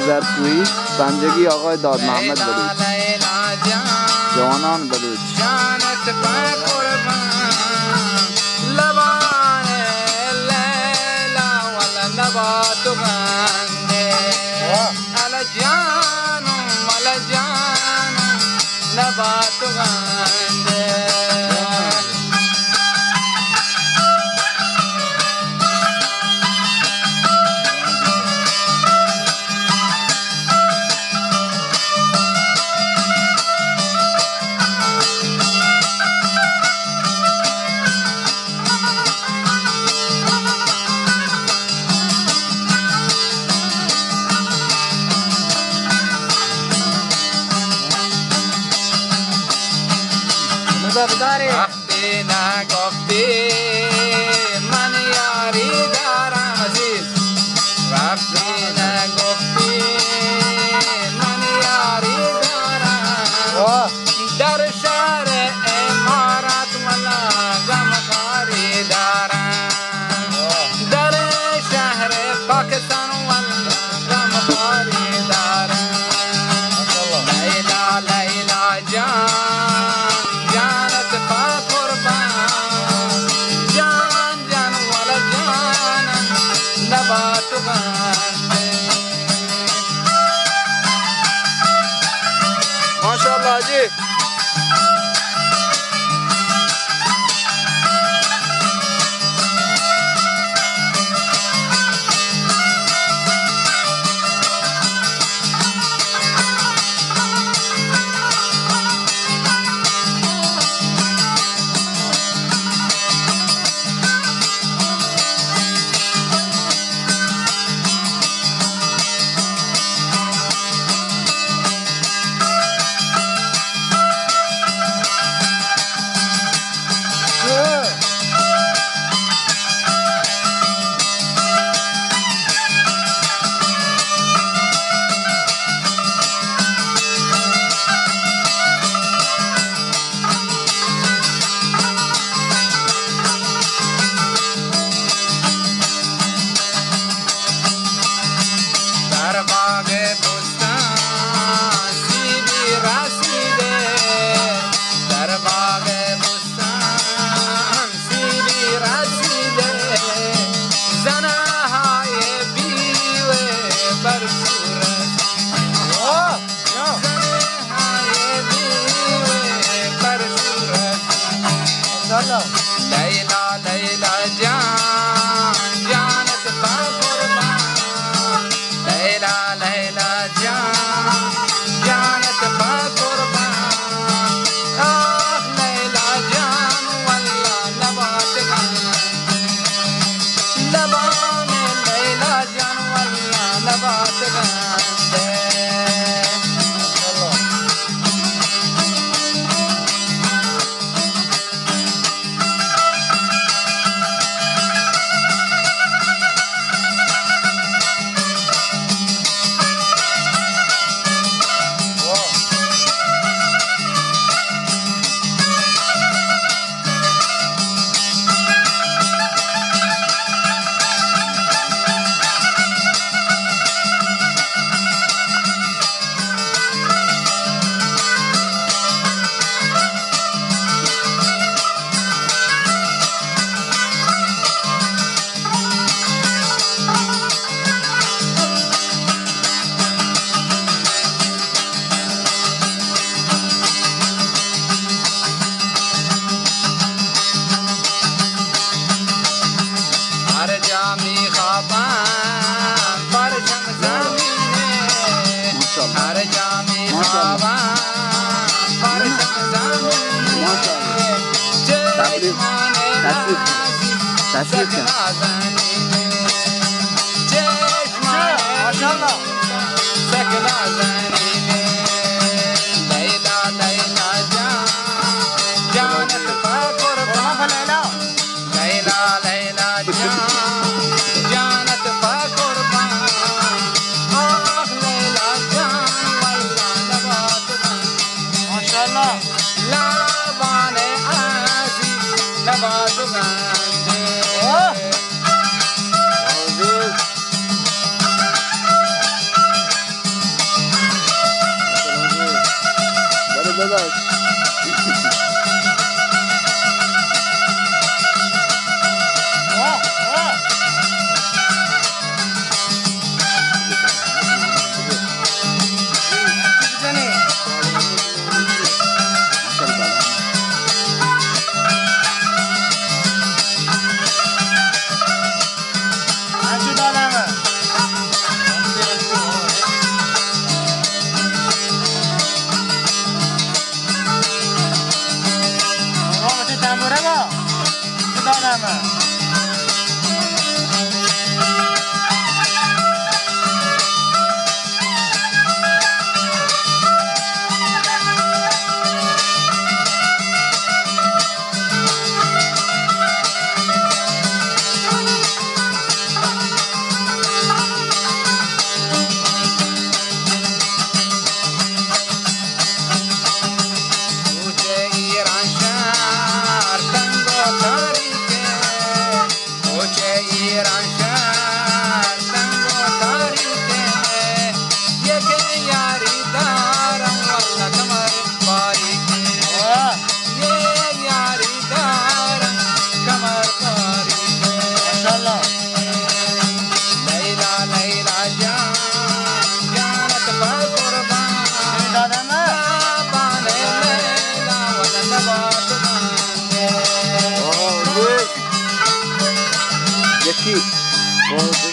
زرکوئی، سنجگی آقای داد محمد بلوچ، جوانان بلوچ. وقتی نگفتی من یاری دارم عزیز، وقتی نگفتی من یاری دارم. در شهر امارات ولا غمخواری دارم، در شهر پاکستان ولا غمخواری دارم. لیلا، لیلا جان، جانت پا قربان، جان جان والا جان، نبات بان. ماشاءاللہ جی. در باغ بستان سیبی رسیده، در باغ بستان سیبی رسیده، زنهای بیوه بر صورت. لیلا، لیلا جان، جانت پا قربان. لیلا، لیلا جان، جانت پا قربان. آہ، لیلا جان، واللہ نبات گان. لبان لیلا جان واللہ نبات گندے. ہر جا می خواباں پرچم زمین ءِ. ماشاءاللہ. ہر جا می خواباں پرچم زمین ءِ. ماشاءاللہ. چشمان تصویر. تصویر کن. چشمان ماشاءاللہ. سکلا زنی لیلا، لیلا جان، جانت پا قربان. لیلا، لیلا جان، جانت پا قربان. آہ، لیلا جان، واللہ نبات گان. ماشاءاللہ. لبان عزیز نبات گان. واہ. کوچہ ایران شہر تنگ و تاریک ء، کوچہ ایران شہر تنگ و تاریک ء، یک یاری دارم واللہ کمر باریک ء۔ واہ۔ یہ یاری دارم کمر باریک ء۔ ماشاءاللہ۔ لیلا، لیلا جان، جانت پر قربان۔ اے دادا نا۔ زبان لیلا ولد بات۔ واہ، واہ۔ یکی۔ واہ۔